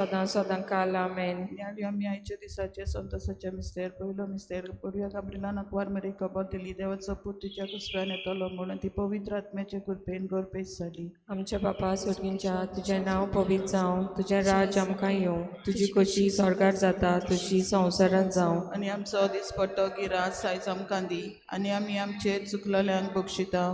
सदां सदां काल आमेन. न्यायालय आमी आयच्या दिसाचे संतोसाचे मिस्तेर. पयलो मिस्तेर. पूर्व गाब्रिलान आंकवार मरीक खबर दिली, देवाचो पूत तिच्या कुसव्यान येतलो म्हणून ती पवित्र आत्म्याचे कृपेन गर्भेस्त जाली. आमच्या बापा स्वर्गींच्या, तुजें नांव पवित्र जावं, तुजें राज्य आमकां येवं, तुजी खोशी स्वर्गार जाता तशी संवसारांत जावं. आनी आमचो दिसपट्टो गिरास आयज आमकां दी आनी आमी आमचे चुकलेल्यांक बक्षिता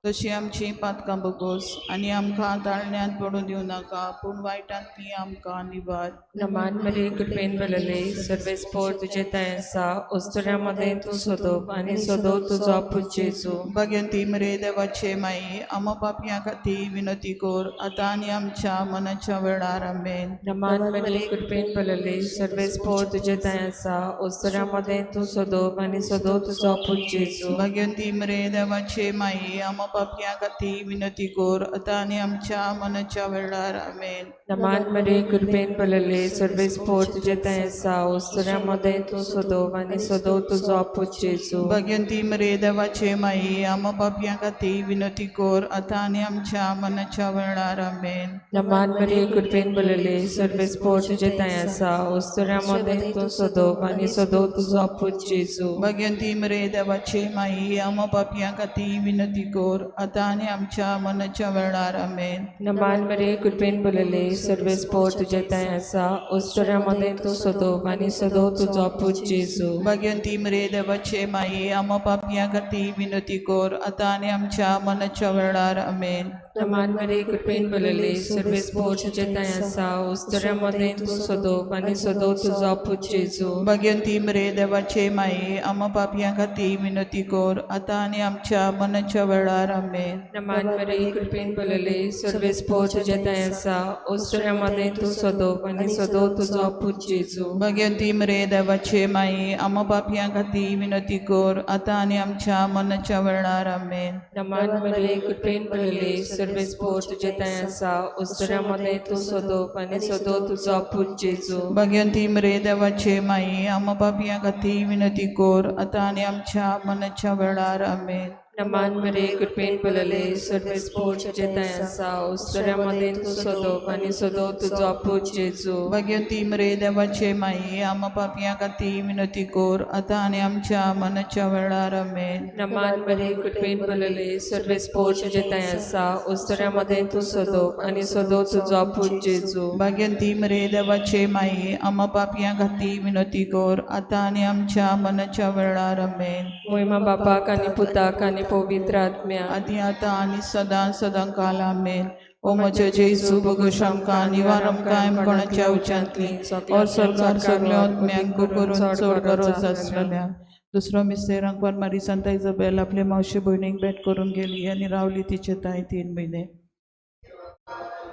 तशी आमची पातकां बोगोस आनी आमकां ताळण्यांत पडून दिवं नाका, पूण वायटांतली आमकां निवार. नमान मरे, कृपेन भरलेले, सर्वेस्पोर तुजें थंय आसा, अस्तुऱ्यां मदें तूं सोदप आनी सोदो तुजो पूत जेजू. भाग्यंती मरे, देवाचे माई, आमा पापयां खातीर विनंती कर आतां आनी आमच्या मनाच्या वेळार. आमेन. नमान मरे, कृपेन भरलेले, सर्वेस्पोर तुजें थंय आसा, अस्तुऱ्यां मदें तूं सोदप आनी सोदो तुजो पूत जेजू. भाग्यंती मरे, देवाचे माई, आमा पापयां खातीर विनंती कर आतां आनी आमच्या मनाच्या वेळार. आमेन. नमान मरे, कृपेन भरलेले, सर्वेस्पोर तुजें थंय आसा, अस्तुऱ्यां मदें तूं सोदप आनी सोदो तुजो पूत जेजू. भाग्यंती मरे, देवाचे माई, आमा पापयां खातीर विनंती कर आतां आनी आमच्या मनाच्या वेळार. आमेन. नमान मरे, कृपेन भरलेले, सर्वेस्पोर तुजें थंय आसा, अस्तुऱ्यां मदें तूं सोदप आनी सोदो तुजो पूत जेजू. भाग्यंती मरे, देवाचे माई, आमा पापयां खातीर विनंती कर आतां आनी आमच्या मनाच्या वेळार. आमेन. नमान मरे, कृपेन भरलेले, सर्वेस्पोर तुजें थंय आसा, अस्तुऱ्यां मदें तूं सोदप आनी सोदो तुजो पूत जेजू. भाग्यंती मरे, देवाचे माई, आमा पापयां खातीर विनंती कर आतां आनी आमच्या मनाच्या वेळार. आमेन. नमान मरे, कृपेन भरलेले, सर्वेस्पोर तुजें थंय आसा, अस्तुऱ्यां मदें तूं सोदप आनी सोदो तुजो पूत जेजू. भाग्यंती मरे, देवाचे माई, आमा पापयां खातीर विनंती कर आतां आनी आमच्या मनाच्या वेळार. आमेन. नमान मरे, कृपेन भरलेले, सर्वेस्पोर तुजें थंय आसा, अस्तुऱ्यां मदें तूं सोदप आनी सोदो तुजो पूत जेजू. भाग्यंती मरे, देवाचे माई, आमा पापयां खातीर विनंती कर आतां आनी आमच्या मनाच्या वेळार. आमेन. नमान मरे, कृपेन भरलेले, सर्वेस्पोर तुजें थंय आसा, अस्तुऱ्यां मदें तूं सोदप आनी सोदो तुजो पूत जेजू. भाग्यंती मरे, देवाचे माई, आमा पापयां खातीर विनंती कर आतां आनी आमच्या मनाच्या वेळार. आमेन. नमान मरे, कृपेन भरलेले, सर्वेस्पोर तुजें थंय आसा, अस्तुऱ्यां मदें तूं सोदप आनी सोदो तुजो पूत जेजू. भाग्यंती मरे, देवाचे माई, आमा पापयां खातीर विनंती कर आतां आनी आमच्या मनाच्या वेळार. आमेन. नमान मरे, कृपेन भरलेले, सर्वेस्पोर तुजें थंय आसा, अस्तुऱ्यां मदें तूं सोदप आनी सोदो तुजो पूत जेजू. भाग्यंती मरे, देवाचे माई, आमा पापयां खातीर विनंती कर आतां आनी आमच्या मनाच्या वेळार. आमेन. मोहिमा बापाक आनी पुताक आनी पवित्र आत्म्या. आदी आतां आनी सदां सदां काल. आमेन. ओ म्हज्या जेजू, भोगोश आमकां, निवार आमकां कोणाच्या उच्यांतली और सरकार सगल्या आत्म्यांक करून चड गरज आसलेल्या. दुसरो मिस्तेर. आंकवार मारी सांता इजाबेल आपले मावशे भयणीक भेट करून गेली आनी रावली तिचे तांय 3 म्हयने.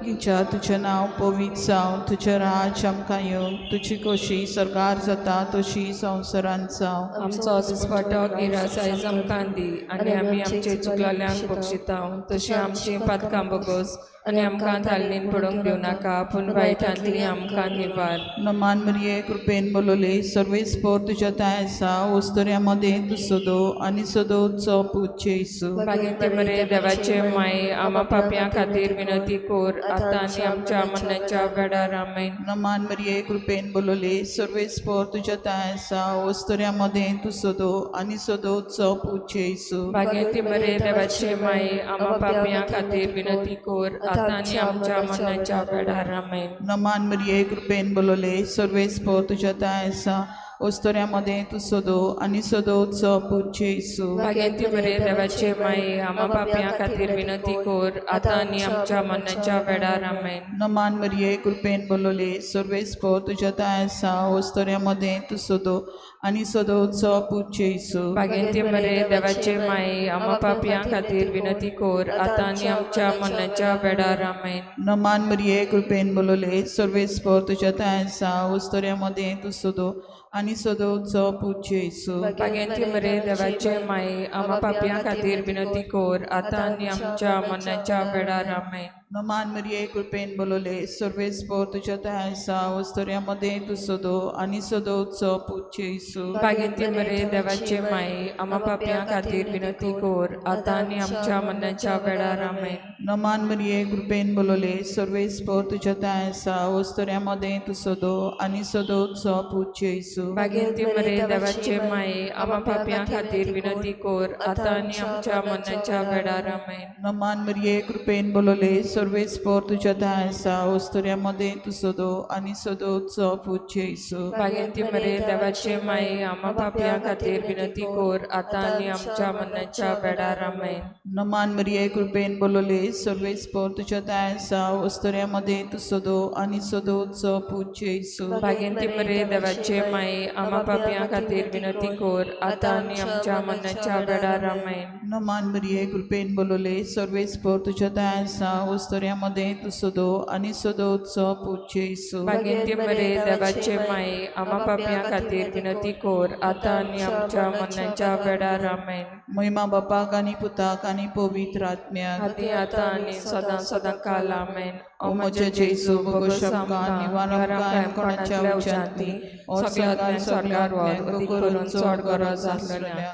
हिच्या तुजें नांव पवित्र जावं, तुजें राज्य आमकां येवं, तुजी खोशी सरकार जाता तशी संवसारांत जावं. आमचो दिसपटो गिरास आयज आमकां दी आनी आमी आमचे चुकलेल्यांक बक्षिता तशी आमची पातकां बोगोस आनी आमकां तालनीन पडूंक दिवं नाका, पूण वायटांतली आमकां निवार. नमान मरिये, कृपेन बोलवले, सर्वेस्पोर तुज्या तांय आसा, वस्तुऱ्या मदें तूं सदो आनी सदोचो पूत जेजू. भाग्यंती मरे, देवाचे माये, आमा पापयां खातीर विनंती कर आतां आनी आमच्या मरणाच्या वेळार. आमेन. नमान मरिये, कृपेन बोलवले, सर्वेस्पोर तुज्या तांय आसा, वस्तुऱ्या मदें तूं सदो आनी सदोचो पूत जेजू. भाग्यंती मरे, देवाचे माये, आमा पापयां खातीर विनंती कर आतां आनी आमच्या मरणाच्या वेळार. आमेन. नमान मरिये, कृपेन बोलवले, सर्वेस्पोर तुज्या तांय आसा, वस्तुऱ्या मदें तूं सदो आनी सदोचो पूत जेजू. भाग्यंती मरे, देवाचे माये, आमा पापयां खातीर विनंती कर आतां आनी आमच्या मरणाच्या वेळार. आमेन. नमान मरिये, कृपेन बोलवले, सर्वेस्पोर तुज्या तांय आसा, वस्तुऱ्या मदें तूं सदो आनी सदोचो पूत जेजू. भाग्यंती मरे, देवाचे माये, आमा पापयां खातीर विनंती कर आतां आनी आमच्या मरणाच्या वेळार. आमेन. नमान मरिये, कृपेन बोलवले, सर्वेस्पोर तुज्या तांय आसा, वस्तुऱ्या मदें तूं सदो आनी सदोचो पूत जेजू. भाग्यंती मरे, देवाचे माये, आमा पापयां खातीर विनंती कर आतां आनी आमच्या मरणाच्या वेळार. आमेन. नमान मरिये कृपेन बोलवले सर्वेस्पोर तुज्या तयार आसा वस्तुऱ्या मदें तूं सदो आनी सदोचो पूत जेजू. भाग्यंती मरे देवाचे माये, आमा पापयां खातीर विनंती कर आतां आनी आमच्या मरणाच्या वेळार. आमेन. नमान मरिये कृपेन बोलवले सर्वेस्पोर तुज्या तयार आसा वस्तुऱ्या मदें तूं सदो आनी सदोचो पूत जेजू. भाग्यंती मरे देवाचे माये, आमा पापयां खातीर विनंती कर आतां आनी आमच्या मरणाच्या वेळार. आमेन. नमान मरिये कृपेन बोलवले सर्वेस्पोर तुज्या तयार आसा वस्तुऱ्या मदें तूं सदो आनी सदोचो पूत जेजू. भाग्यंती मरे देवाचे माये, आमा पापयां खातीर विनंती कर आतां आनी आमच्या मरणाच्या वेळार. आमेन. नमान मरिये कृपेन बोलवले सर्वेस्पोर तुज्या तयार आसा वस्तुऱ्या मदें तूं सदो आनी सदोचो पूत जेजू. भाग्यंती मरे देवाचे माये, आमा पापयां खातीर विनंती कर आतां आनी आमच्या मरणाच्या वेळार. आमेन. नमान मरिये कृपेन बोलवले सर्वेस्पोर तुज्या तयार आसा वस्तुऱ्या मदें तूं सदो आनी सदोचो पूत जेजू. भाग्यंती मरे देवाचे माये, आमा पापयां खातीर विनंती कर आतां आनी आमच्या मरणाच्या वेळार. आमेन. महिमा बापाक आनी पुताक आनी पवित्र आत्म्याक. आदी आतां आनी सदां सदां काल. आमेन. ओ म्हज्या जेजू, भोगोश आमकां, निवार आमकां कोणाच्या उच्यांतली, सगळ्या स्वर्गार वर अदीक करून चड गरज आसलेल्या.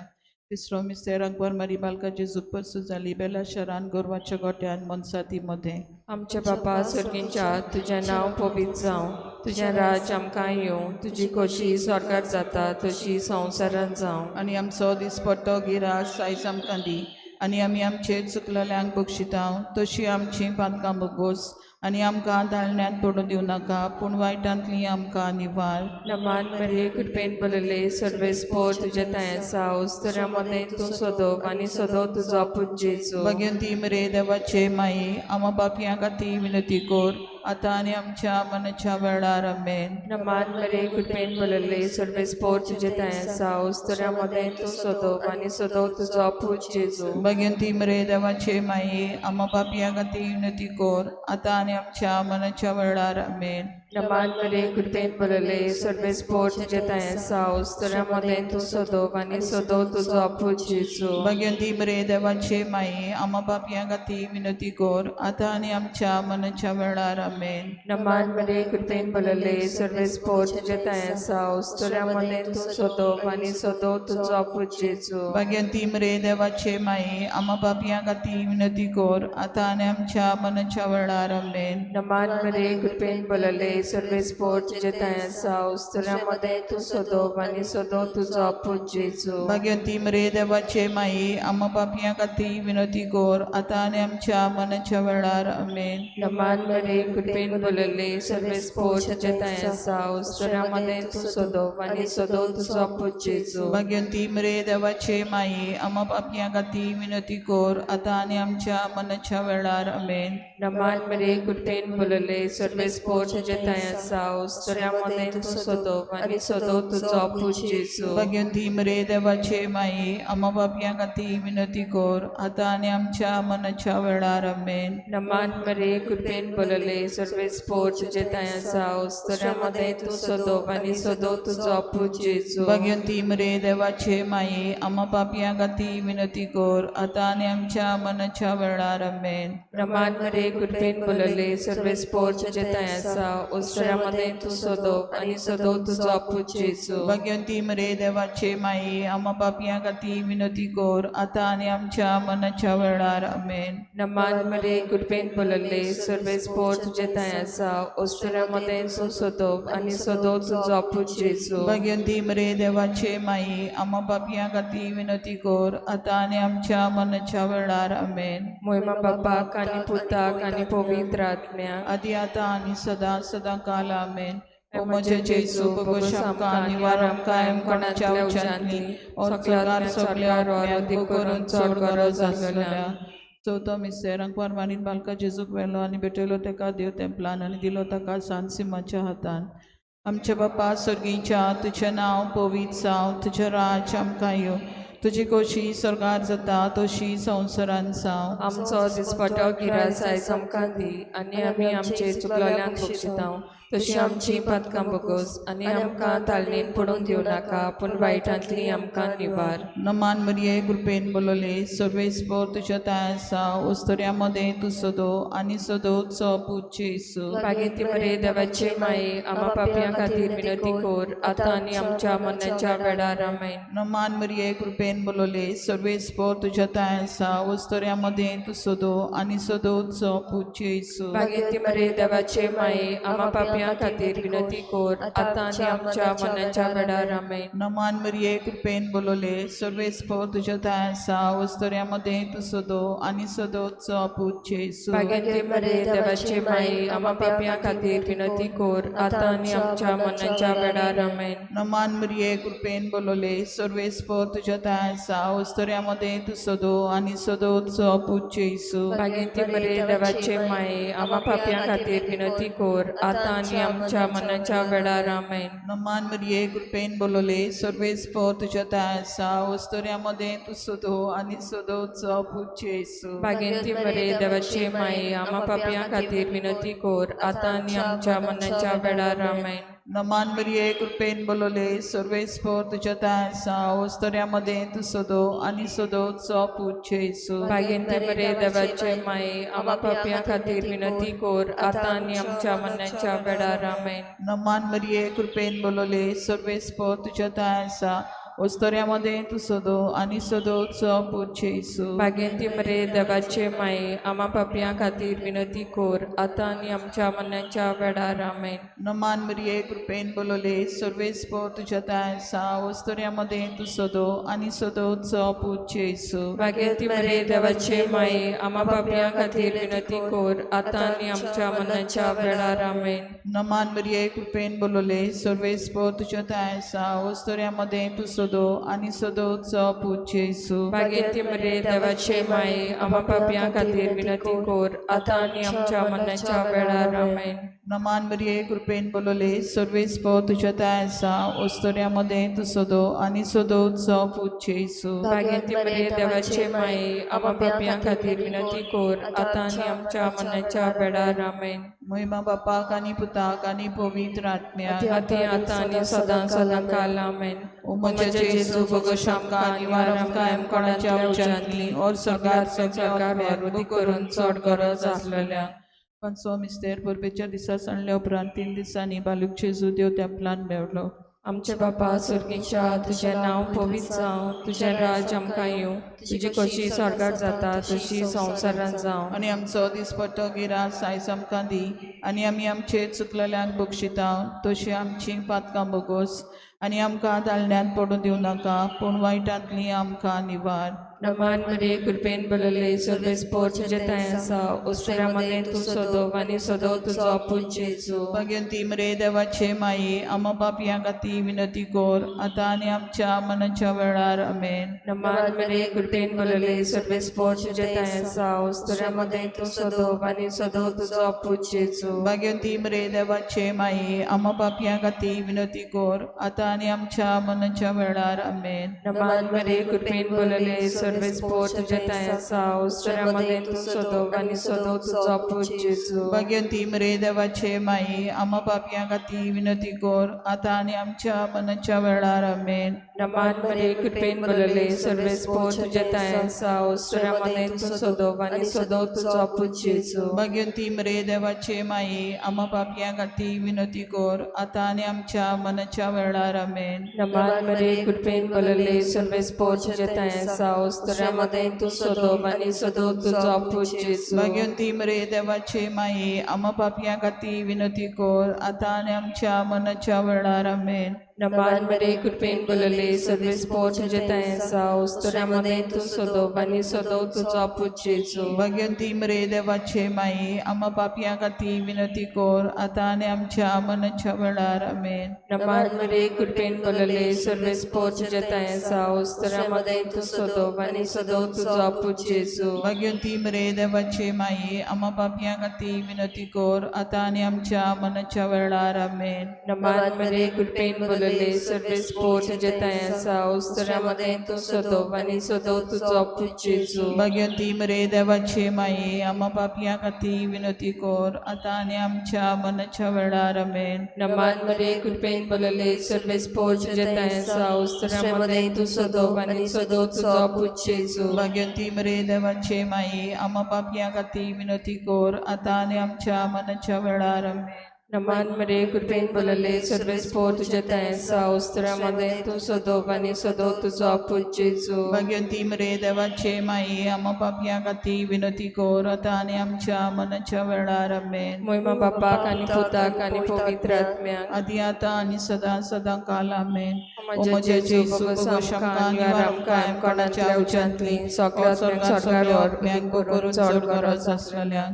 तिसरो मिस्तेर, अकबर मारी बालका जेजूक परसू जाली बेला शहरान गोरवाच्या गोट्यान मनसाती मदें. आमच्या बापा सर्गींच्या, तुजें नांव पवित्र जावं, तुजें राज्य आमकां येवं, तुजी खोशी स्वर्गार जाता तशी संवसारांत जावं. आनी आमचो दिसपट्टो गिरास आयज आमकां दी आनी आमी आमचे चुकलेल्यांक बक्षितांव तशी आमची पातकां भोगोस आनी आमकां धाडण्यांत पडूं दिवं नाका पूण वायटांतली आमकां निवार. नमान मरिये कृपेन भरले सर्वेस्पोर तुज्या तयार आसा, उस्तुऱ्या मदें तूं सदो आनी सदो तुजो पूत जेजू. भगवंती मरे देवाचे माई, आमा बापयां खातीर विनंती कर आतां आनी आमच्या मनाच्या वेळार. आमेन. नमान मरिये कृपेन भरले सर्वेस्पोर तुज्या तयार आसा, उस्तुऱ्या मदें तूं सदो आनी सदो तुजो पूत जेजू. भगवंती मरे देवाचे माई, आमा बापयां खातीर विनंती कर आतां आनी आमच्या मनाच्या वेळार. आमेन. नमान मरिये कृपेन भरले सर्वेस्पोर तुज्या तयार आसा, उस्तुऱ्या मदें तूं सदो आनी सदो तुजो पूत जेजू. भगवंती मरे देवाचे माई, आमा बापयां खातीर विनंती कर आतां आनी आमच्या मनाच्या वेळार. आमेन. नमान मरिये कृपेन भरले सर्वेस्पोर तुज्या तयार आसा, उस्तुऱ्या मदें तूं सदो आनी सदो तुजो पूत जेजू. भगवंती मरे देवाचे माई, आमा बापयां खातीर विनंती कर आतां आनी आमच्या मनाच्या वेळार. आमेन. नमान मरिये कृपेन भरले सर्वेस्पोर तुज्या तयार आसा, उस्तुऱ्या मदें तूं सदो आनी सदो तुजो पूत जेजू. भगवंती मरे देवाचे माई, आमा बापयां खातीर विनंती कर आतां आनी आमच्या मनाच्या वेळार. आमेन. नमान मरिये कृपेन भरले सर्वेस्पोर तुज्या तयार आसा, उस्तुऱ्या मदें तूं सदो आनी सदो तुजो पूत जेजू. भगवंती मरे देवाचे माई, आमा बापयां खातीर विनंती कर आतां आनी आमच्या मनाच्या वेळार. आमेन. नमान मरिये कृपेन भरले सर्वेस्पोर तुज्या तयार आसा, उस्तुऱ्या मदें तूं सदो आनी सदो तुजो पूत जेजू. भगवंती मरे देवाचे माई, आमा बापयां खातीर विनंती कर आतां आनी आमच्या मनाच्या वेळार. आमेन. नमान मरिये कृपेन भरले सर्वेस्पोर तुज्या तयार आसा, उस्तुऱ्या मदें तूं सदो आनी सदो तुजो पूत जेजू. भगवंती मरे देवाचे माई, आमा पापयां खातीर विनंती कर आतां आनी आमच्या मनाच्या वेळार. आमेन. नमान मरिये कृपेन भरले सर्वेस्पोर तुज्या तयार आसा, उस्तुऱ्या मदें तूं सदो आनी सदो तुजो पूत जेजू. भगवंती मरे देवाचे माई, आमा पापयां खातीर विनंती कर आतां आनी आमच्या मनाच्या वेळार. आमेन. नमान मरिये कृपेन भरले सर्वेस्पोर तुज्या तयार आसा, उस्तुऱ्या मदें तूं सदो आनी सदो तुजो पूत जेजू. भगवंती मरे देवाचे माई, आमा पापयां खातीर विनंती कर आतां आनी आमच्या मनाच्या वेळार. आमेन. मोहिमा बापाक आनी पुताक आनी पवित्र आत्म्याक. आदी आतां आनी सदां सदां काल. आमेन. ओ म्हज्या जेजू, भोगोश आमकां, निवार आमकां कोणाच्या उच्यांतली, स्वर्गार सगल्या आत्म्यांक करून चड गरज आसलेल्या. चवथो मिस्तेर, अंकवार मारीन बालका जेजूक व्हेलो आनी भेटयलो तेका देव तेंपलान आनी दिलो ताका सांत सिमाच्या हातान. आमच्या बापा सर्गीच्या, तुजें नांव पवित्र जावं, तुजें राज्य आमकां येवं, तुजी खोशी स्वर्गार जाता तशी संवसारान जावं. आमचो दिसपटो गिरास आयज आमकां दी आनी आमी आमचे चुकलेल्यांक बक्षितांव तशी आमची पातकां बोगोस आनी आमकां तालनेन पडून दिवं नाका, पूण वायटांतली आमकां निवार. नमान मरिये, कृपेन बोलले, सर्वेस्पर तुज्या ताय आसा, उस्तुऱ्या मदें तूं सदो आनी सदोचो पूत जेजू. बागेंती मरे देवाचे माये, आमा पापयां खातीर विनंती कर, आतां आनी आमच्या मरणाच्या वेळार. आमेन. नमान मरिये, कृपेन बोलले, सर्वेस्पर तुज्या ताय आसा, उस्तुऱ्या मदें तूं सदो आनी सदोचो पूत जेजू. बागेंती मरे देवाचे माये, आमा पापयां खातीर विनंती कर, आतां आनी आमच्या मरणाच्या वेळार. आमेन. नमान मरिये, कृपेन बोलले, सर्वेस्पर तुज्या ताय आसा, उस्तुऱ्या मदें तूं सदो आनी सदोचो पूत जेजू. बागेंती मरे देवाचे माये, आमा पापयां खातीर विनंती कर, आतां आनी आमच्या मरणाच्या वेळार. आमेन. नमान मरिये, कृपेन बोलले, सर्वेस्पर तुज्या ताय आसा, उस्तुऱ्या मदें तूं सदो आनी सदोचो पूत जेजू. बागेंती मरे देवाचे माये, आमा पापयां खातीर विनंती कर, आतां आनी आमच्या मरणाच्या वेळार. आमेन. नमान मरिये, कृपेन बोलले, सर्वेस्पर तुज्या ताय आसा, उस्तुऱ्या मदें तूं सदो आनी सदोचो पूत जेजू. बागेंती मरे देवाचे माये, आमा पापयां खातीर विनंती कर, आतां आनी आमच्या मरणाच्या वेळार. आमेन. नमान मरिये, कृपेन बोलले, सर्वेस्पर तुज्या ताय आसा, उस्तुऱ्या मदें तूं सदो आनी सदोचो पूत जेजू. बागेंती मरे देवाचे माये, आमा पापयां खातीर विनंती कर, आतां आनी आमच्या मरणाच्या वेळार. आमेन. नमान मरिये, कृपेन बोलले, सर्वेस्पर तुज्या ताय आसा, उस्तुऱ्या मदें तूं सदो आनी सदोचो पूत जेजू. बागेंती मरे देवाचे माये, आमा पापयां खातीर विनंती कर, आतां आनी आमच्या मरणाच्या वेळार. आमेन. नमान मरिये, कृपेन बोलले, सर्वेस्पर तुज्या ताय आसा, उस्तुऱ्या मदें तूं सदो आनी सदोचो पूत जेजू. बागेंती मरे देवाचे माये, आमा पापयां खातीर विनंती कर, आतां आनी आमच्या मरणाच्या वेळार. आमेन. नमान मरिये, कृपेन बोलले, सर्वेस्पर तुज्या ताय आसा, उस्तुऱ्या मदें तूं सदो आनी सदोचो पूत जेजू. बागेंती मरे देवाचे माये, आमा पापयां खातीर विनंती कर, आतां आनी आमच्या मरणाच्या वेळार. आमेन. नमान मरिये, कृपेन बोलले, सर्वेस्पर तुज्या ताय आसा, उस्तुऱ्या मदें तूं सदो आनी सदोचो पूत जेजू. बागेंती मरे देवाचे माये, आमा पापयां खातीर विनंती कर, आतां आनी आमच्या मरणाच्या वेळार. आमेन. महिमा बापाक आनी पुताक आनी पवित्र आत्म्याक. आती आतां आनी सदां सदां काल. आमेन. ओ म्हज्या जेजू, भोगोश आमकां निवार आमकां कोणाच्या उच्चांतली और सरकार सरकार वरवती करून चड गरज आसलेल्या. पंचो मिस्तेर परबेच्या दिसा सांडल्या उपरांत 3 दिसांनी बालूक जेजू देव तेंपलान मेवलो. आमचे बापा स्वर्गीच्या, तुजें नांव पवित्र जावं, तुजें राज आमकां येवं, तुजी कशी स्वर्गार जाता तशी संवसारांत जावं. आनी आमचो दिसपट्टो गिरास आयज आमकां दी, आनी आमी आमचे चुकलेल्यांक बक्षिता तशी आमची पातकां बोगोस, आनी आमकां दालण्यांत पडूं दिवं नाका, पूण वायटांतली आमकां निवार. नमान मरे, कृपेन भरलेले, सर्वेस्पर तुजे थंय आसा, उस्तुऱ्या मदें तूं सदो आनी सदो तुजो आपूत जेजू. भगवंती मरे देवाचे माये, आमा पापयां खातीर विनंती कर, आतां आनी आमच्या मनाच्या वेळार. आमेन. नमान मरे, कृपेन भरलेले, सर्वेस्पर तुजे थंय आसा, उस्तुऱ्या मदें तूं सदो आनी सदो तुजो आपूत जेजू. भगवंती मरे देवाचे माये, आमा पापयां खातीर विनंती कर, आतां आनी आमच्या मनाच्या वेळार. आमेन. नमान मरे, कृपेन भरलेले, सर्वेस्पर तुजे थंय आसा, उस्तुऱ्या मदें तूं सदो आनी सदो तुजो आपूत जेजू. भगवंती मरे देवाचे माये, आमा पापयां खातीर विनंती कर, आतां आनी आमच्या मनाच्या वेळार. आमेन. नमान मरे, कृपेन भरलेले, सर्वेस्पर तुजे थंय आसा, उस्तुऱ्या मदें तूं सदो आनी सदो तुजो आपूत जेजू. भगवंती मरे देवाचे माये, आमा पापयां खातीर विनंती कर, आतां आनी आमच्या मनाच्या वेळार. आमेन. नमान मरे, कृपेन भरलेले, सर्वेस्पर तुजे थंय आसा, उस्तुऱ्या मदें तूं सदो आनी सदो तुजो आपूत जेजू. भगवंती मरे देवाचे माये, आमा पापयां खातीर विनंती कर, आतां आनी आमच्या मनाच्या वेळार. आमेन. नमान मरे, कृपेन भरलेले, सर्वेस्पर तुजे थंय आसा, उस्तुऱ्या मदें तूं सदो आनी सदो तुजो आपूत जेजू. भगवंती मरे देवाचे माये, आमा पापयां खातीर विनंती कर, आतां आनी आमच्या मनाच्या वेळार. आमेन. नमान मरे, कृपेन भरलेले, सर्वेस्पर तुजे थंय आसा, उस्तुऱ्या मदें तूं सदो आनी सदो तुजो आपूत जेजू. भगवंती मरे देवाचे माये, आमा पापयां खातीर विनंती कर, आतां आनी आमच्या मनाच्या वेळार. आमेन. नमान मरे, कृपेन भरलेले, बोलले सर्वेस पोर तुजे थंय आसा उस्तऱ्या मदें तूं सदोव आनी सदोव तुजो पूत जेजू. भाग्यवती मरे देवाचे माये, आम्हा पापया खातीर विनंती कर, आतां आनी आमच्या मरणाच्या वेळार. आमेन. नमान मरे, कृपेन बोलले सर्वेस पोर तुजे थंय आसा उस्तऱ्या मदें तूं सदोव आनी सदोव तुजो पूत जेजू. भाग्यवती मरे देवाचे माये, आम्हा पापया खातीर विनंती कर, आतां आनी आमच्या मरणाच्या वेळार. आमेन. नमान मरे, कृपेन बोलले सर्वेस पोर तुजे थंय आसा उस्तऱ्या मदें तूं सदोव आनी सदोव तुजो पूत जेजू. भाग्यवती मरे देवाचे माये, आम्हा पापया खातीर विनंती कर, आतां आनी आमच्या मरणाच्या वेळार. आमेन. मोहिमा बापाक आनी पुताक आनी पवित्र आत्म्याक. आदी आतां आनी सदां सदां काल. आमेन. ओ म्हज्या जेजू, भोगोस आमकां निवार आमकां कोणाच्या उच्यांतली सगळ्या स्वर्गार आत्म्यांक करून चड गरज आसलेल्या.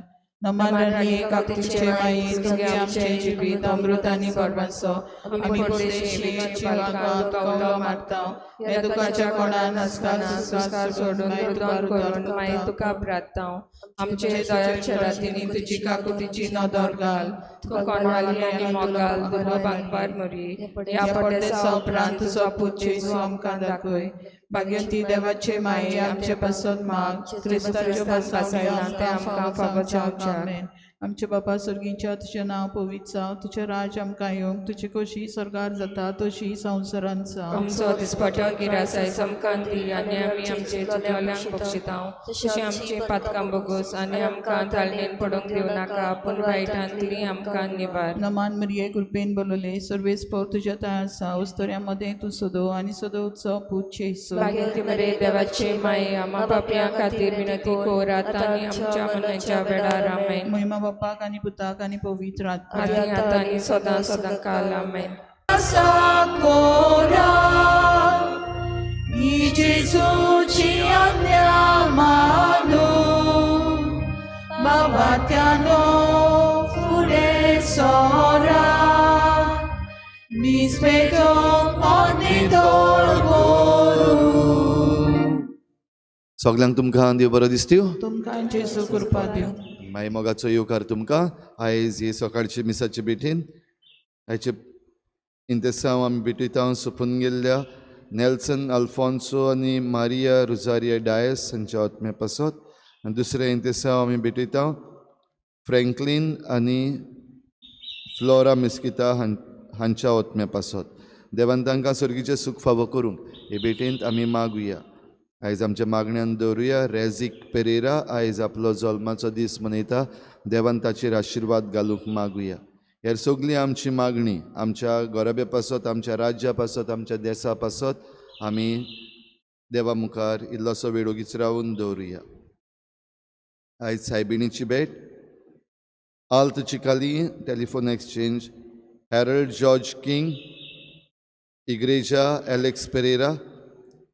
नमन राणी काकुतीचे माई, तुगे आमचे जिवीत अमृत आनी गोडवासो. आमी परदेशी जिवाक कवलो मारता, हे दुखाच्या कोणान आसतना संस्कार सोडून रुदन करून मागीर तुका प्रार्थांव. आमचे दयाच्या रातींनी तुजी काकुतीची नदर घाल. तुका कोणवाली आनी मोगाल दुर्वा बांगपार मरी ह्या परदेसा उपरांत तुजो पूत जेजू आमकां दाखय. भाग्यवती देवाचे माये, आमचे पासत माग, क्रिस्ताच्यो भासायला ते आमकां फावो जावच्याक. आमेन. आमचे बापा सर्गीच्या, तुजें नांव पवित्र जावं, तुजें राज्य आमकां येवंक, तुजी खोशी स्वर्गार जाता तशी संवसारांत जावं. आमचो दिसपटो गिरास आयज आमकां दी आनी आमी आमचे चुकलेल्यांक बक्षितांव तशी आमची पातकां बोगोस आनी आमकां ताळणेन पडूंक दिवं नाका, पूण वायटांतली आमकां निवार. नमान मरिये, कृपेन बोलले, सर्वेस पोर तुज्या तयार आसा, उस्तऱ्या मदें तूं सदो आनी सदो उत्सव पूत जेजू. भाग्यवती मरे देवाचे माये, आमा पापयां खातीर विनंती कोर, आतां आनी आमच्या मरणाच्या वेळार. आमेन. महिमा बापाक आनी पुताक आनी पवित्र आत्म्याक. आनी आतां आनी सदां सदां काल. आमेन. Sakora i Gesù ci andiamo, ma vattiano fure sora mi spetto ogni dolgoru. सगल्यांक तुमकां देव बरो दिसत्यो. तुमकां जेजू कृपा दिवं. मागीर मोगाचो येवकार तुमकां आयज हे सकाळचे मिसाचे भेटीन. आयचे इंतेसांव आमी भेटयता सोंपून गेल्ल्या नेल्सन अल्फोन्सो आनी मारिया रुजारिया डायस हांच्या आत्म्या पासत. आनी दुसरें इंतेसांव आमी भेटयता फ्रँकलीन आनी फ्लोरा मिस्किता हांच्या आत्म्या पासत. देवान तांकां सर्गीचें सूख फावो करूंक हे भेटेंत आमी मागुया. आयज आमच्या मागण्यान दवरुया रेजीक पेरेरा आयज आपलो जल्माचो दीस मनयता. देवान ताचेर आशिर्वाद घालूंक मागुया. हेर सगळी आमची मागणी आमच्या गोरब्या पासत, आमच्या राज्या पासत, आमच्या देसा पासत आमी देवा मुखार इल्लोसो वेळ ओगीच रावून दवरुया. आयज सायबिणीची भेट. आल्त Chicalim telephone exchange, Harold George King, Igreja Alex Pereira,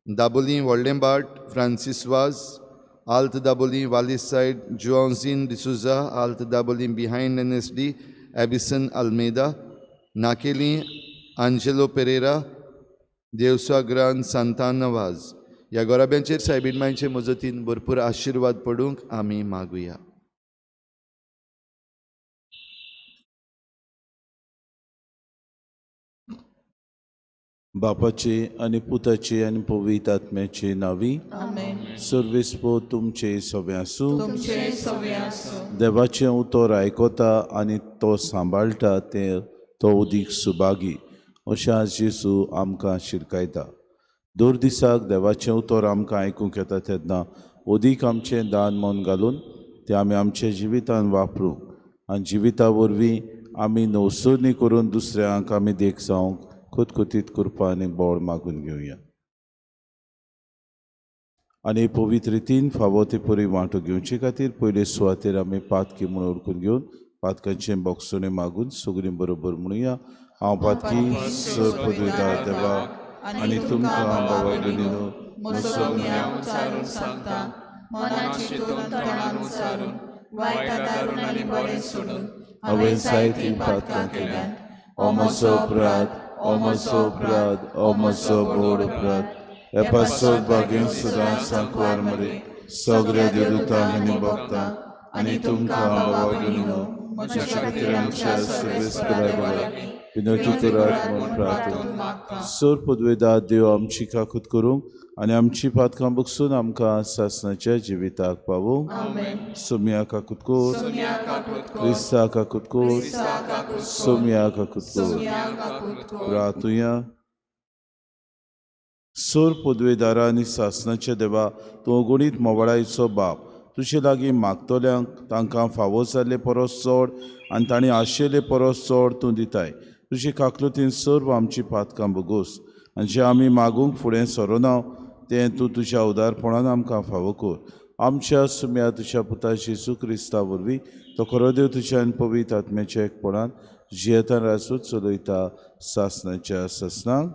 Dabolim व्हडलें भाट Francis Vaz, Alt Dabolim Walis side Joanzin D'Souza, Alt Dabolim behind NSD Abison Almeida, Naqueli Angelo Pereira, Devsa Grand Santana Vaz. ह्या गोराब्यांचेर सायबीण मांयचे मजतीन भरपूर आशिर्वाद पडूंक आमी मागुया. बापाचे आनी पुताचे आनी पवित्र आत्म्याचे नांवी. आमेन. सर्वेस्पो तुमचे सगळे आसूं. तुमचे सवे आसूं. देवाचें उतर आयकता आनी तो सांबाळटा तें तो उदीक सुभागी अशें आज जेजू आमकां शिरकायता. दर दिसाक देवाचें उतर आमकां आयकूंक येता तेन्ना अदीक आमचें दान मन घालून तें आमी आमच्या जिवितान वापरूंक आनी जिविता वरवीं आमी नवसरणी करून दुसऱ्यांक आमी देख जावंक खुतखुतीत करपा आनी बोळ मागून घेवया. आनी पवित्र रितीन फावो ते परी वांटो घेवचे खातीर पयले सुवातेर आमी पातकी म्हूण वळखून घेवन पातकांचें बोगसणें मागून सगळीं बरोबर म्हणुया. हांव पातकी सर पदवीदार देवा आनी तुमकां बाबा भयणीनो म्हजो गुन्यांव उचारून सांगता, मनाची चिंतून तोंडान उचारून, वायट आदारून आनी बरें सोडून हांवें जायतीं पातकां केल्यांत. ओ म्हजो अपराध, ओ म्हजो अपराध, ओ म्हजो व्हड अपराध. हे पासत बागेन सदां सांकवार मरे सगळ्या देवदूतांक आनी भक्तांक आनी तुमकां बाबा भयणीनो म्हज्या खातीर आमच्या सर्वेस्परा लागीं विनवती करात म्हूण प्रार्थना. सोर पदवेदार देव आमची काकूत करूंक आनी आमची पातकां बगसून आमकां सासणाच्या जिविताक पावूंक. सोमया काकूत कोर, क्रिस्ता काकूत कोर, सोमया काकूत कोर. प्रार्थुया. सोर पदवेदारा आनी सासणाच्या देवा, तूं अगणीत मोवाळायचो बाप, तुजे लागीं मागतल्यांक तांकां फावो जाल्ले परस चड आनी तांणी आशिल्ले परस चड तूं दिताय. तुजे काकलुतीन सर्व आमची पातकां भोगोस आनी जें आमी मागूंक फुडें सरोना तें तूं तुज्या उदारपणान आमकां फावो कर. आमच्या सुम्या तुज्या पुता जेजू क्रिस्ता वरवीं, तो खरो देव तुज्या आनी पवित्र आत्म्याच्या एकपणान जियेता राजूच चलयता सासणाच्या सासणाक.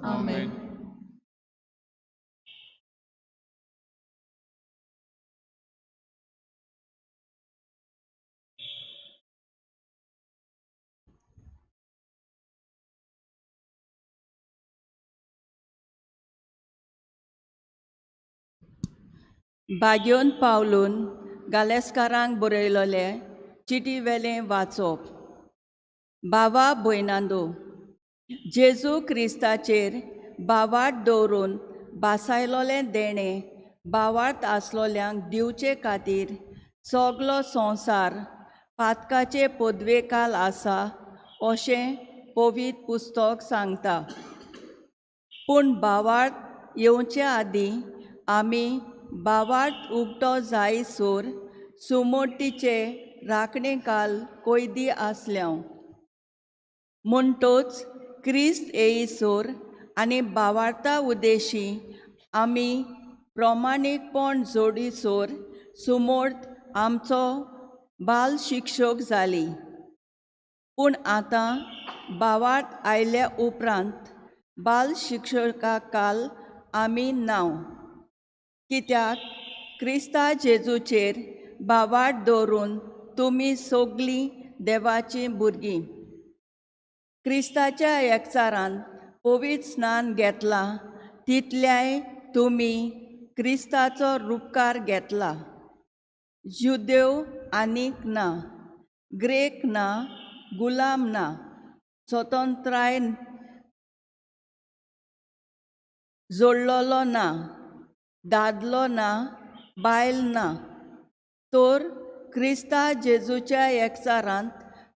बागयोन पावलून गालेस्कारांक बरयलोले चिटी वेलें वाचप. बाबा भयणांदो, जेजू क्रिस्ताचेर बावाट दवरून बासायलोलें देणें बावाट आसलोल्यांक दिवचे खातीर सगलो संवसार पातकाचे पदवेकाल आसा अशें पवित्र पुस्तक सांगता. पूण बावाट येवचे आदीं आमी बावाट उक्तो जायसर सुमोटीचे राखणे काल कोयदी आसल्याव. म्हणटोच क्रिस्त येईसर आनी बावार्ता उद्देशी आमी प्रमाणीकपण जोडीसर सुमोर्त आमचो बाल शिक्षक जाली. पूण आतां बावार्त आयल्या उपरांत बाल शिक्षका काल आमी नांव, कित्याक क्रिस्ता जेजूचेर बावाट दवरून तुमी सगलीं देवाचीं भुरगीं. क्रिस्ताच्या एकचारान पवित्र स्नान घेतलां तितल्याय तुमी क्रिस्ताचो रुपकार घेतला. जुदेव आनीक ना, ग्रेक ना, गुलाम ना, स्वतंत्राय जोडलेलो ना, दादलो ना, बायल ना, तर क्रिस्ता जेजूच्या एकचारांत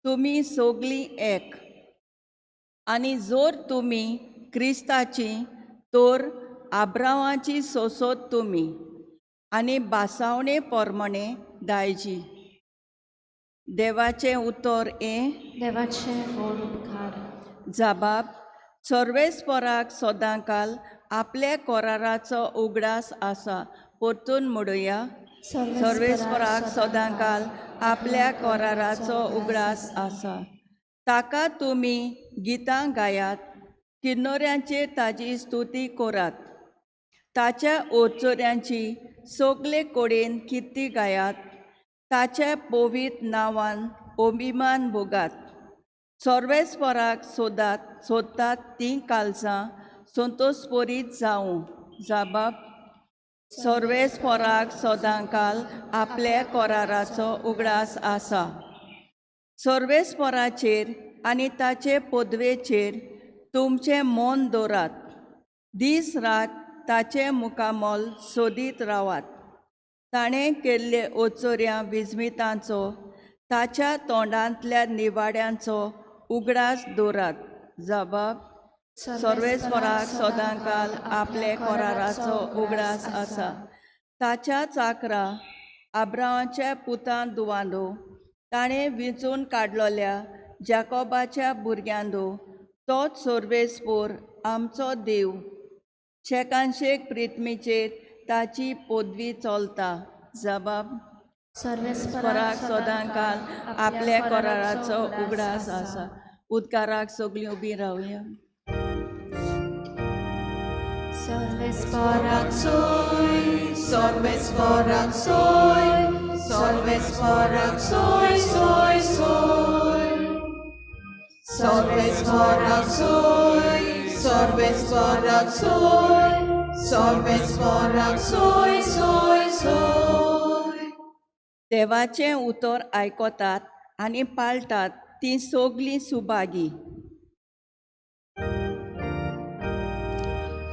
तुमी सगलीं एक. आनी जर तुमी क्रिस्ताची तर आब्रांवाची सोंसत तुमी आनी बासावणे प्रमाणे दायजी. देवाचें उतर हें. देवाचें व्हड उपकार. जाबाब सर्वेस्पराक सदांकाल आपल्या कोराराचो उगडास आसा. परतून म्हणुया, सर्वेस्पराक सदांकाल आपल्या कोराराचो उगडास आसा. ताका तुमी गितां गायात, किन्नोऱ्यांचेर ताजी स्तुती करात, ताच्या ओचोऱ्यांची सगले कडेन किर्ती गायात, ताच्या पवित्र नांवान अभिमान भोगात. सर्वेस्पराक सोदात सोदतात तीं कालसां संतोषपरीत जावं. जाबाब सर्वेस्पराक सदांकाल आपल्या कोराराचो उगडास आसा. सर्वेस्पराचेर आनी ताचे पदवेचेर तुमचें मन दवरात, दीस रात ताचें मुखामोल सोदीत रावात. ताणें केल्ले ओचोऱ्या विजमितांचो, ताच्या तोंडांतल्या निवाड्यांचो उगडास दवरात. जबाब सर्वेस्पराक सदांकाल आपले कोराराचो उगडास आसा. ताच्या चाकरा आब्रांवाच्या पुतान दुवांदो, ताणें विंचून काडलोल्या जाकोबाच्या भुरग्यांदो, तोच सर्वेस्पोर आमचो देव. शेकानशेक प्रिथमीचेर ताची पदवी चलता. जबाब सर्वेस्पराक सदांकाल आपल्या कोराराचो उगडास आसा. उदकाराक सगळीं उबीं रावया. सर्वेस्पराक सोय, सर्वेस्पराक सोय, सर्वेस्पराक सोय, सोय, सोय. सर्वेस्पराक सोय, सर्वेस्पराक सोय, सर्वेस्पराक सोय, सोय, सोय. देवाचें उतर आयकतात आनी पाळटात तीं सगलीं सुभागी.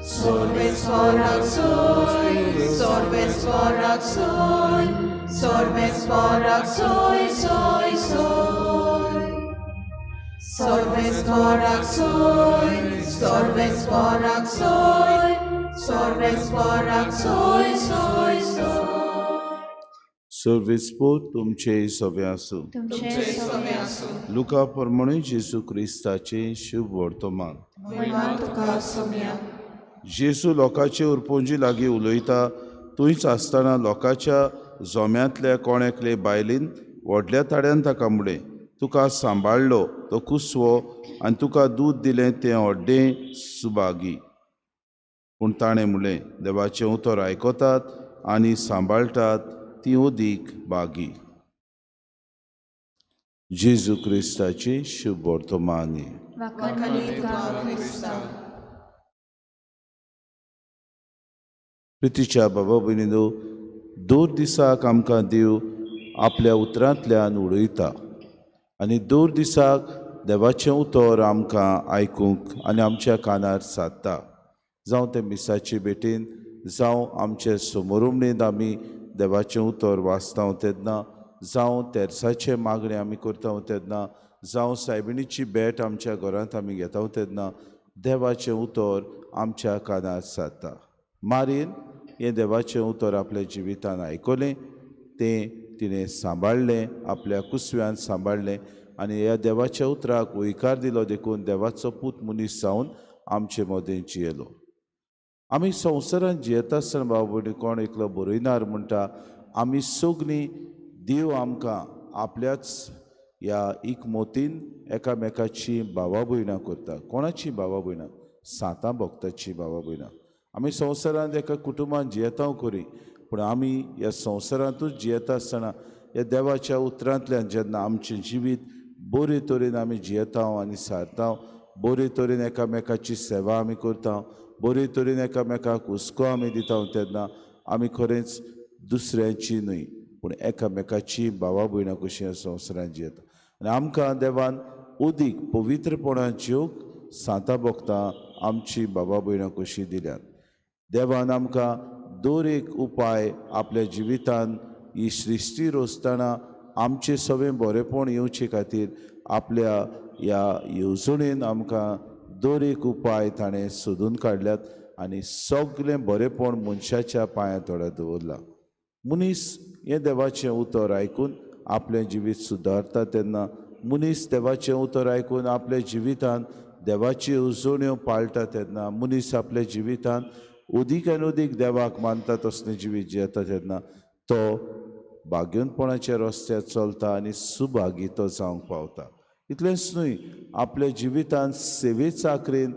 सर्वेस्पराक सोय, सर्वेस्पराक सोय, सर्वेस्पराक सोय, सोय, सोय. सर्वेस्पराक सोय, सर्वेस्पराक सोय, सर्वेस्पराक सोय, सोय, सोय. सर्वेस्पोर तुमचे सगळे आसूं. तुमचे सगळे आसूं. लुका प्रमाणे जेजू क्रिस्ताचे शुभ वर्तमान. महिमा तुका सोम्या. जेजू लोकांचे उरपोंजी लागीं उलयता थंयच आसतना लोकांच्या जोम्यांतल्या कोण एकले बायलेन व्हडल्या ताड्यान ताका म्हणलें, तुका सांबाळ्ळो तो कुसवो आनी तुका दूद दिलें तें व्हड्डें सुभागी. पूण ताणें म्हणलें, देवाचें उतर आयकतात आनी सांबाळटात ती अदीक बागी. जेजू क्रिस्ताची शुभ वर्तमानी. वाखाणी तुका क्रिस्ता. प्रितीच्या बाबा भयणीनो, दर दिसाक आमकां देव आपल्या उतरांतल्यान उडयता आनी दर दिसाक देवाचें उतर आमकां आयकूंक आनी आमच्या कानार सादता. जावं तें मिसाचे भेटेन, जावं आमचे समोरुमणेंत आमी देवाचें उतर वाचता तेन्ना, जावं तेर्साचें मागणें आमी करता तेन्ना, जावं सायबिणीची भेट आमच्या घरांत आमी घेता तेन्ना देवाचें उतर आमच्या कानार सादता. मारीन हें देवाचें उतर आपल्या जिवितान आयकलें, तें तिणें सांबाळ्ळें, आपल्या कुसव्यान सांबाळ्ळें आनी ह्या देवाच्या उतराक वयकार दिलो. देखून देवाचो पूत मनीस जावन आमचे मदें जियेलो. आमी संवसारांत जियेता आसतना भाव भयणी, कोण एकलो बरयनार म्हणटा, आमी सगळीं देव आमकां आपल्याच ह्या एकमतीन एकामेकाची भावा भयणां करता. कोणाची भावा भयणां? सांतां भक्ताची भावा भयणां. आमी संवसारांत एका कुटुंबान जियेता करी, पूण आमी ह्या संवसारांतूच जियेता आसतना ह्या देवाच्या उतरांतल्यान जेन्ना आमचें जिवीत बरे तरेन आमी जियेता आनी सारता, बरे तरेन एकामेकाची सेवा आमी करता, बरे तरेन एकामेकाक हुस्को आमी दिता, तेन्ना आमी खरेंच दुसऱ्यांची न्हय पूण एकामेकाची भावा भयणां कशीं ह्या संवसारांत जियेता. आनी आमकां देवान अदीक पवित्रपणान जिवंक सांतां भक्तां आमची बाबा भयणां कशीं दिल्यात. देवान आमकां दर एक उपाय आपल्या जिवितान ही सृश्टी रोसतना आमचें सगळें बरेंपण येवचे खातीर आपल्या ह्या येवजणेन आमकां दर एक उपाय ताणें सोदून काडल्यात आनी सगळें बरेंपण मनशाच्या पांयां तोड्यार दवरलां. मनीस हें देवाचें उतर आयकून आपलें जिवीत सुदारता तेन्ना, मनीस देवाचें उतर आयकून आपल्या जिवितान देवाच्यो येवजण्यो पाळटा तेन्ना, मनीस आपल्या जिवितान अदीक आनी अदीक देवाक मानता तसलें जिवीत जियेता तेन्ना तो भाग्यवंतपणाच्या रस्त्यार चलता आनी सुभागी तो जावंक पावता. इतलेंच न्हय, आपल्या जिवितान सेवे चाकरेन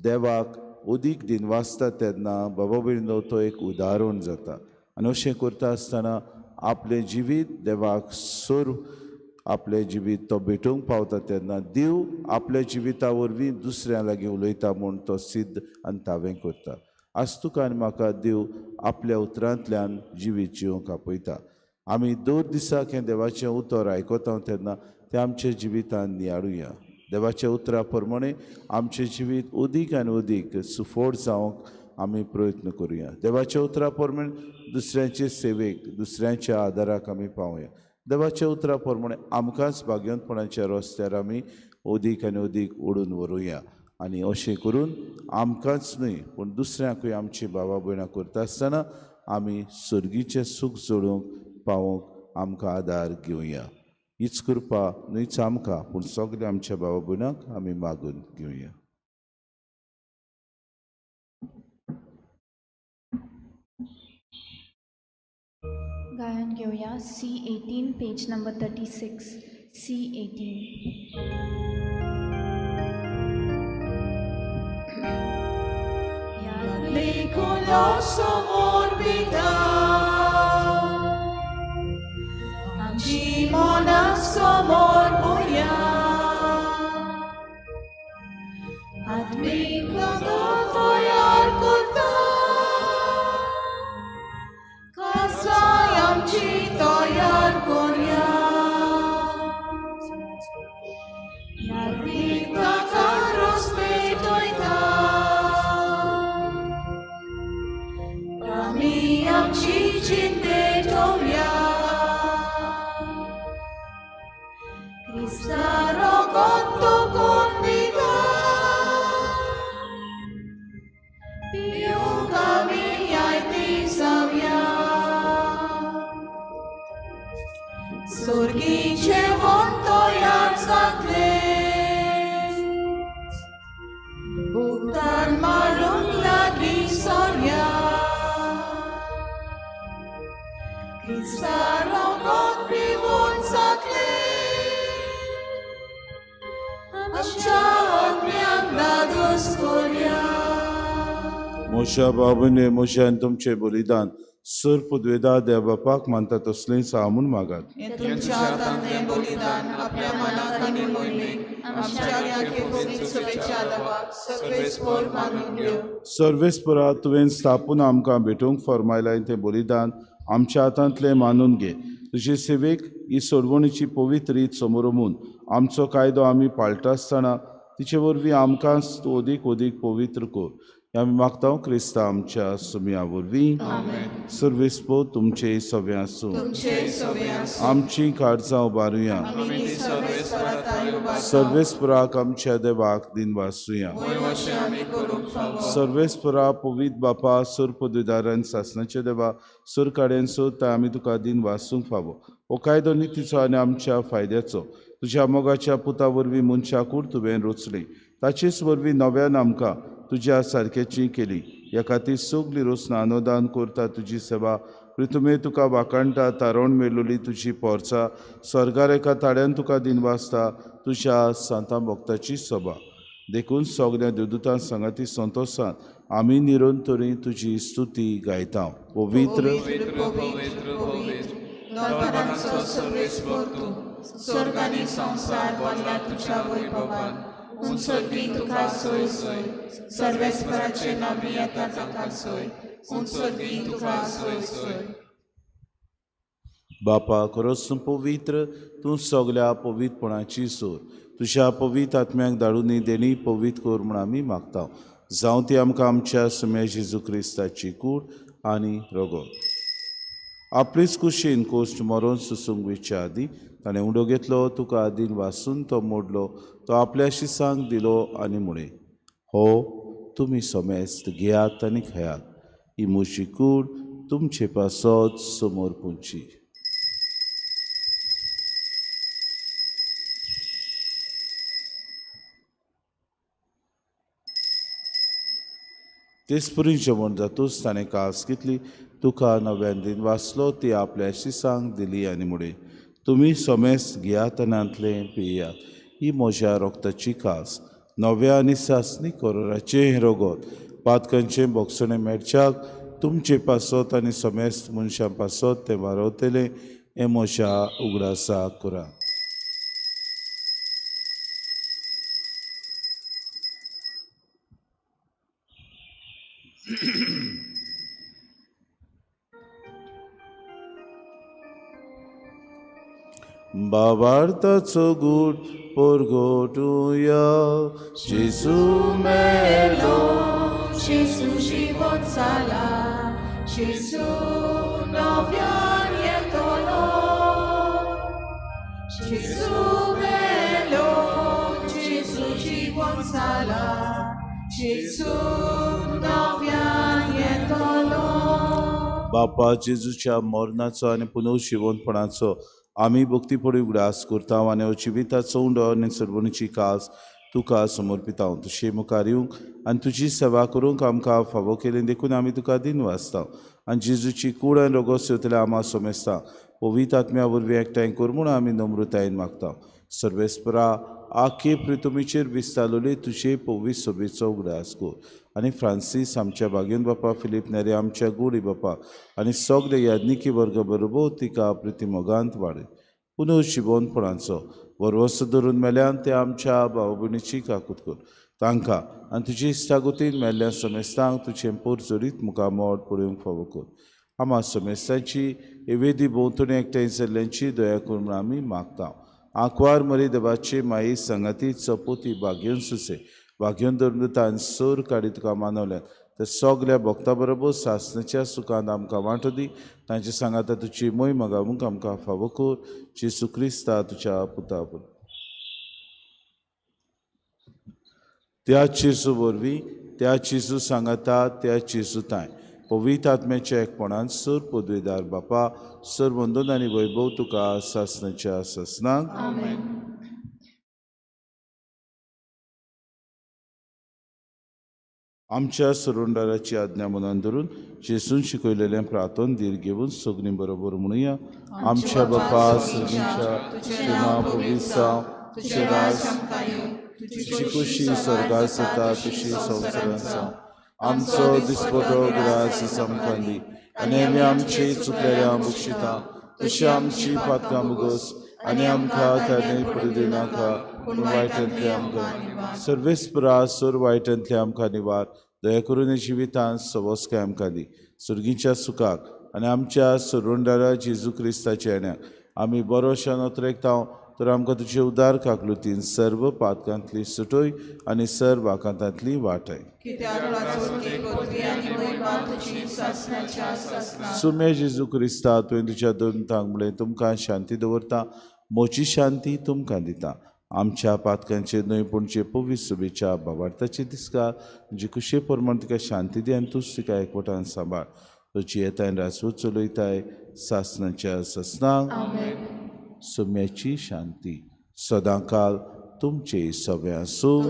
देवाक अदीक दिनवासता तेन्ना बाबा भयणीनो तो एक उदाहरण जाता. आनी अशें करता आसतना आपलें जिवीत देवाक सर्व आपलें जिवीत तो भेटोवंक पावता तेन्ना देव आपल्या जिविता वरवीं दुसऱ्यां लागीं उलयता म्हूण तो सिद्ध आनी तावें करता. आज तुका आनी म्हाका देव आपल्या उतरांतल्यान जिवीत जिवंक आपयता. आमी दर दिसाक हें देवाचें उतर आयकता तेन्ना तें आमच्या जिवितान नियाळुया. देवाच्या उतरा प्रमाणे आमचें जिवीत अदीक आनी अदीक सुफोड जावंक आमी प्रयत्न करुया. देवाच्या उतरा प्रमाणे दुसऱ्यांचे सेवेक, दुसऱ्यांच्या आदाराक आमी पावया. देवाच्या उतरा प्रमाणे आमकांच भाग्यवंतपणाच्या रस्त्यार आमी अदीक आनी अदीक ओडून व्हरुया. आनी अशें करून आमकांच न्हय पूण दुसऱ्यांकूय आमची भावा भयणां करता आसतना आमी सर्गीचें सूख जोडूंक पावोवंक आमकां आदार घेवया. हीच कृपा न्हयच आमकां पूण सगळ्या आमच्या भावा भयणांक आमी मागून घेवया. गायन घेवया C18 page number 36. C18. समोर पिता आमची मना समोर मोया आत्मीक तयार करता खासाय आमची तयार करया आत्मीक ताका रस पेटयता. सोर्गी जेवण तयार जातलें उक्तान मारूंक लागीं सोरया क्रिस्ता रगत पिवून जातलें आमच्या आत्म्याक धादोस कोरया. मोशा बाबूने मोशान तुमचे बलिदान सर पुदवेदा देव बापाक मानता तसलें सा म्हूण मागात. हें तुमच्या हातांतलें बलिदान आपल्या मनाक आनी मोहिमेक आमच्या ह्या पवित्र सभेच्या देवाक सर्वेस्पोर मानून घेवं. सर्वेस्परा तुवें स्थापून आमकां भेटोवंक फर्मायलाय तें बलिदान आमच्या हातांतलें मानून घे. तुजे सेवेक ही सोडवणीची पवित्र रीत समोर आमचो कायदो आमी पाळटा आसतना तिचे वरवीं आमकां तूं अदीक अदीक पवित्र कर. हें आमी मागता क्रिस्ता आमच्या सुमया वरवीं. सर्वेस्पो तुमचे सगळें आसूं. आमची काळजां उबारुया. सर्वेस्पराक आमच्या देवाक दिन वासुया. सर्वेस्परा पवित्र बापा सुर पदवीदारान सासणाच्या देवा सुर काड्यान सोदता आमी तुका दिन वासूंक फावो. हो कायदो नितीचो आनी आमच्या फायद्याचो तुज्या मोगाच्या पुता वरवीं मनशाकूड तुवें रचली ताचेच वरवीं नव्यान आमकां तुज्या सारकेची केली. ह्या खातीर सगली रोसना अनुदान करता तुजी सेवा प्रितुमे तुका वाखाणटा तारोण मेलोली तुजी पोरसा स्वर्गार एका ताड्यान तुका दिन वाचता तुज्या सांता भक्ताची सभा. देखून सगल्या देवदूतां सांगाती संतोशान आमी निरंतरी तुजी स्तुती गायता. पवित्र पवित्र पवित्र दरबारांचो सर्वेस्पोर तूं स्वर्ग आनी संवसार भरला तुज्या वैभवान. उंचोटी तुका सोय सोय सर्वेस्पराचे नांव येता ताका सोय उंचोटी तुका सोय सोय. बापा खरोच तूं पवित्र तूं सगल्या पवित्रपणाची सोर तुज्या पवित्र आत्म्याक धाडून देणी पवित्र कर म्हूण आमी मागता. जावं ती आमकां आमच्या सुम्या जेजू क्रिस्ताची कूड आनी रगत. आपलेच कुशीन कोश्ट मरोन सुसूंक वयच्या आदीं ताणें उंडो घेतलो तुका आदीन वासून तो मोडलो तो आपल्या शिसांक दिलो आनी म्हळें हो तुमी समेस्त घेयात आनी खेयात ही म्हजी कूड तुमचे पासत समोर पुंची. तेचपरी जेवण जातूच ताणें कास घेतली तुका नव्यान दिन वाचलो ती आपल्या शिसांक दिली आनी म्हळें तुमी समेस्त घेयात आनी पियात ही म्हज्या रक्ताची कास नव्या आनी सासणी करोराचें हें रगत पातकांचें भोगसणें मेळच्याक तुमचे पासत आनी समेस्त मनशां पासत तें वारवतलें हें म्हज्या उगडासाक करात. बाबार्थाचो गूट परगटुया. जेजू मेलो जेजू जिवोत जाला जेजू नव्यान येतलो जेजू मेलो जेजू जिवोत जाला जेजू नव्यान येतलो. बापा जेजूच्या मरणाचो आनी पुनर्जिवंतपणाचो आमी भक्तीपणी उगडास करता आनी हो जिविताचो उंडो आनी सर्वणीची कास तुका समर्पिता. तुजे मुखार येवंक आनी तुजी सेवा करूंक आमकां फावो केली देखून आमी तुका दिन वाचता आनी जेजूची कूड आनी रोगोस येतल्या आमा सोमेस्ता पवित्र आत्म्या वरवीं एकठांय कर म्हूण आमी नम्रतायेन मागता. सर्वेस्परा आखे प्रितुमीचेर विस्तारलोली तुजे पवित्र सोबेचो उगडास कर आनी फ्रांसीस आमच्या बागेन बापा फिलीप नेरे आमच्या गुडी बापा आनी सगळे याज्ञिकी वर्ग बरोबर तिका प्रितिमोगांत वाडय. पुनर्जिवंतपणाचो वर्वस धरून मेल्यान ते आमच्या भाव भयणीची काकूत कर तांकां आनी तुजी इश्टागतीन मेल्ल्या समेस्तांक तुजें पोरजोरीत मुखामोड पळोवंक फावो कर. आमा समेस्तांची वेदी भोंवतणी एकठांय जाल्ल्यांची दया कर म्हूण आमी मागता. आंकवार मरी देवाची माई सांगाती चपोती बागेवन सुसे बागेवन धर्मदूतान सोर काडी तुका मानवल्यात ते सगल्या भक्ता बरोबर सासणाच्या सुखान आमकां वांटो दी. तांचे सांगाता तुजी मोय गावूंक आमकां फावो कर. जेजू क्रिस्ता तुज्या पुता त्या जेजू वरवीं त्या जेजू सांगाता त्या जेजू तांय पवित्र आत्म्याच्या एकपणान सर पदवीदार बापा सर वंदन आनी वैभव तुका सासणाच्या सासणाक. आमच्या सरुंडाराची आज्ञा मनान धरून जेसून शिकयलेलें प्रार्थन धीर घेवन सगळीं बरोबर म्हणुया. आमच्या बापा सगळींच्या, तुजें नांव पवित्र जावं, तुजें राज तुजी खुशी स्वर्गार जाता तशी संवसारांत जावं. आमचो दिसपटो ग्रास आमकां दी आनी आमी आमची चुकलेल्या बक्षिता तशी आमची पातकां भोगोस आनी आमकां ताणें पडू दिनाका पूण वायटांतले आमकां सर्वेस्परा सर वायटांतले आमकां निवार. दया करून जिवितांत सवस्काय आमकां दी सुर्गीच्या सुखाक आनी आमच्या सरुंडारा जेजू क्रिस्ताच्या येण्याक आमी बरो नोत्रेकता तर आमकां तुजे उदार काकलुतीन सर्व पातकांतली सुटोय आनी सर्व आकांतांतली वाटय. सुम्या जेजू क्रिस्ता तुवें तुज्या दोन तांक म्हणलें तुमकां शांती दवरता, म्हजी शांती तुमकां दिता. आमच्या पातकांचेर न्हय पूण जे पवित्र सुबेच्या भावार्थाचे दिसका जी खुशे प्रमाण तुका शांती दी आनी तूंच तिका एकवटान सांबाळ. तुजी येताय रासवत चलयताय सासणाच्या सासणाक. सुम्याची शांती सदांकाल तुमचे सगळे आसूं.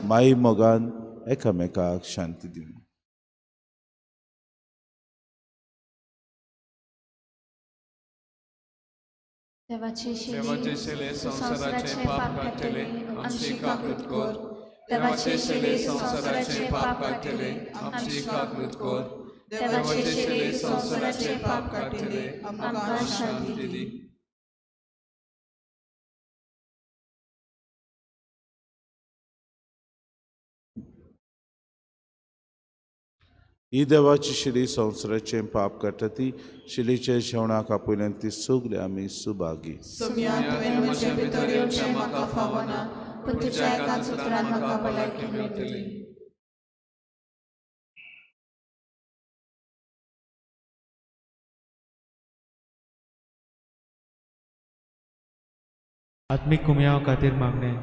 माई मोगान एकामेकाक शांती दिवं. देवाचे शिले संवसाराचे पाप काडटले, आमची काकूत कर. देवाचे शिले संवसाराचे पाप काडटले, आमची काकूत कर. देवाचे शिले संवसाराचे पाप काडटले, आमकां शांती दी. ही देवाची शिली संवसाराचें पाप काडटा ती शिलीच्या जेवणाक आपयल्यान ती सगळी आमी सुभागी. सोम्या तुवें म्हजे भितर येवचें म्हाका फावना, पूण तुज्या एकाच उतरान म्हाका भलायकी मेळटली. आत्मीक कुमयाव खातीर मागणें.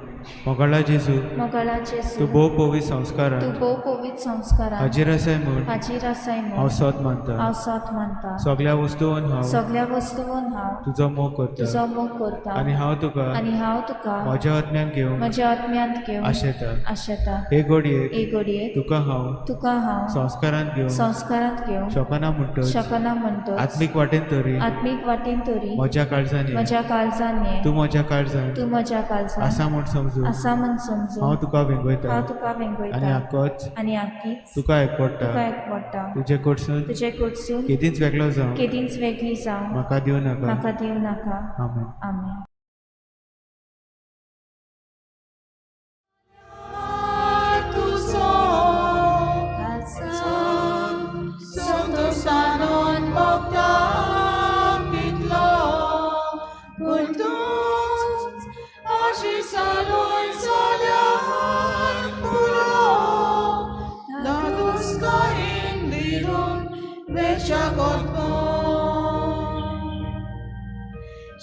मोगाळा जेजू, मोगाळा जेजू, तूं भोव पवित्र संस्कारान, तूं भोव पवित्र संस्कारान हाजीर आसाय म्हूण, हाजीर आसाय म्हूण हांव सोद मानता, हांव सोद मानता. सगळ्या वस्तून हांव, सगळ्या वस्तून हांव तुजो मोग करता, तुजो मोग करता. आनी हांव तुका, आनी हांव तुका म्हज्या आत्म्यान घेवंक, म्हज्या आत्म्यांत घेवंक आशेता, आशेता. हे घडयेक, हे घडयेक तुका हांव, तुका हांव संस्कारांत घेवंक, संस्कारांत घेवंक शकना म्हणटच, शकना म्हणटच, आत्मीक वाटेन तरी, आत्मीक वाटेन तरी म्हज्या काळजान, म्हज्या काळजान ये, तूं म्हज्या काळजान, तूं म्हज्या काळजान आसा म्हूण समजून, आसा म्हूण समजून हांव तुका वेंगयता, हांव तुका वेंगयता. आनी आकोच, आनी आकीच तुका एकवडटा, तुका एकवडटा. तुजे कडसून, तुजे कडसून केदींच वेगळो जावं, केदींच वेगळी जावं म्हाका दिवं नाका, म्हाका दिवं नाका. आमेन. आमेन.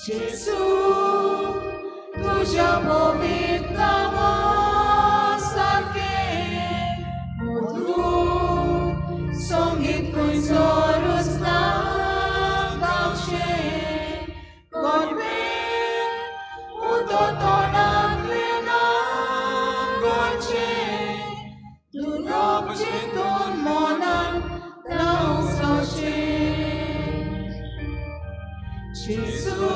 Gesù, तुझ्या पवित्र नांवा सारकें मधूर संगीत खंयसरूच ना गावचें. गोडवें उदक तोंडांतलें ना गळचें, दुर्लभ चिंतून मनान ना उसचें. Gesù,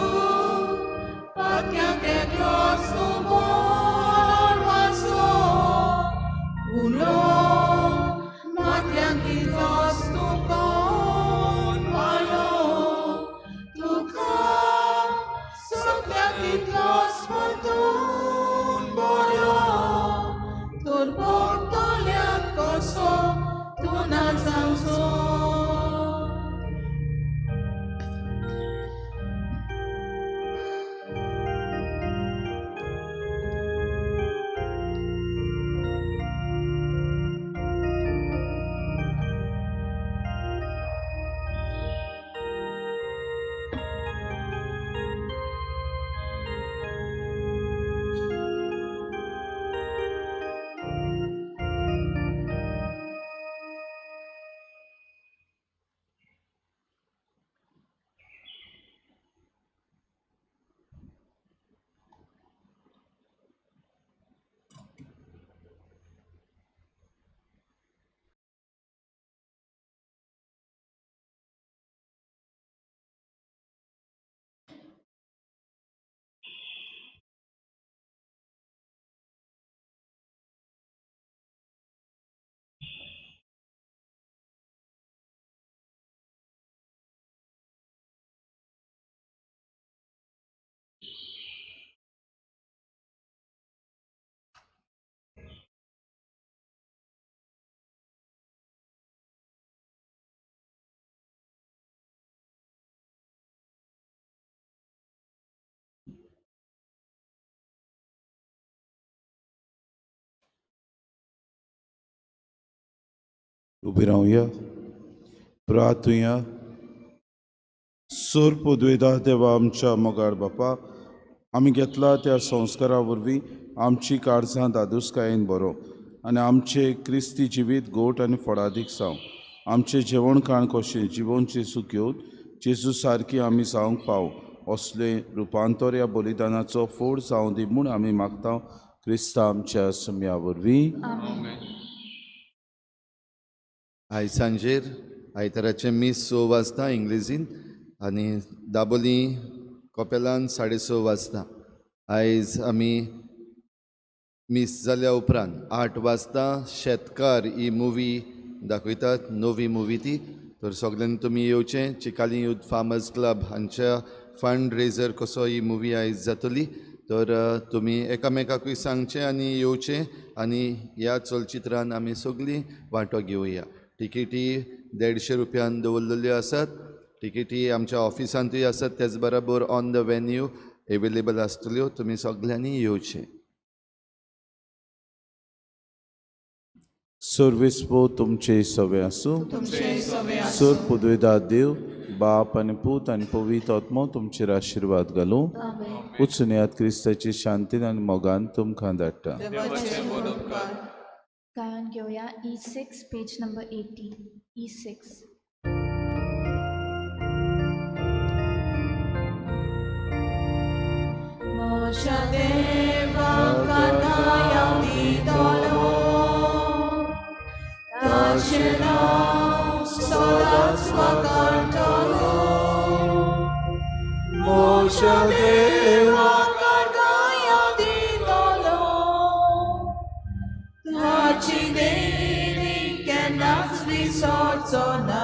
पातक्यांक एकलोच तूं बरो आसो, उलो मातल्यांक इतलोच तूं कोण वालो, तुका सगल्यांक इतलोच परतून बरो, तर पडटल्यांक कसो तूं ना जावचो. उबी रावया, प्रार्थुया. सोर पुदवेदा देवा, आमच्या मोगाळ बापा, आमी घेतला त्या संस्कारा वरवीं आमची काळजां दादोसकायेन बरो आनी आमचे क्रिस्ती जिवीत गोट आनी फळादीक जावं. आमचें जेवण खाण कशें जिवन जेजू घेवन जेजू सारकी आमी जावंक पाव असलें रुपांतर ह्या बलिदानाचो फोड जावं दी म्हूण आमी मागता, क्रिस्ता आमच्या सम्या वरवीं. आयज सांजेर आयताराचें मीस 6 वाजता इंग्लिजीन आनी दाबोली कपेलान 6:30 वाजता. आयज आमी मीस जाल्या उपरांत 8 वाजता शेतकार ही मुवी दाखयतात, नवी मुवी ती. तर सगल्यांनी तुमी येवचें. चिकाली यूथ फार्मर्स क्लब हांच्या फंड रेजर कसो ही मुवी आयज जातली. तर तुमी एकामेकाकूय सांगचें आनी येवचें आनी ह्या चलचित्रान आमी सगळीं वांटो घेवया. तिकेटी 150 रुपयान दवरलेल्यो आसात. तिकेटी आमच्या ऑफिसांतूय आसात, त्याच बरोबर ऑन the venue available आसतल्यो. तुमी सगल्यांनी येवचें. सर्वेस पो तुमचे सवे आसूं. सर पुदवेदा देव बाप आनी पूत आनी पवित्र आत्मो तुमचेर आशिर्वाद घालूं. उचुनयात क्रिस्ताची शांतीन आनी मोगान तुमकां धाडटा. गायन घेवया E6, page number 80. E6. म्हज्या देवा कानाया दितलो, ताचें नांव सदांच वाखाणटलो. म्हज्या देवा कानाया दितलो, ताची देणी केन्नाच विसरचो ना.